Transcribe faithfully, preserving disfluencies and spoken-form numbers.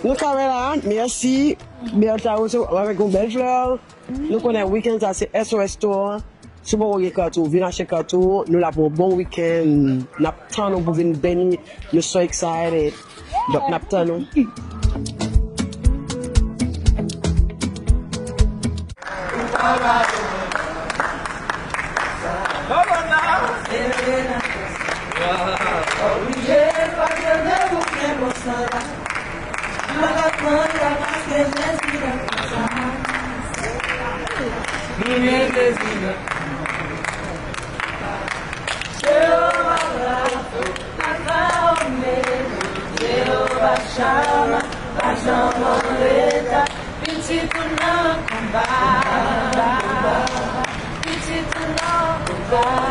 Nou ka wè la, mèsi. Bertha resevwa avèk yon bèl flè. Nou konnen wikenn sa se S O S Store. Si w poko gen kat ou, vin achte kat ou. Nou la pou yon bon wikenn. N ap tann ou pou vin beni. Nou so excited. Donk, n ap tann ou. Jewova Rafa, Alfa Omega, Jewova Shama, pa janm an reta. Pitit ou nan konba, pitit ou nan konba.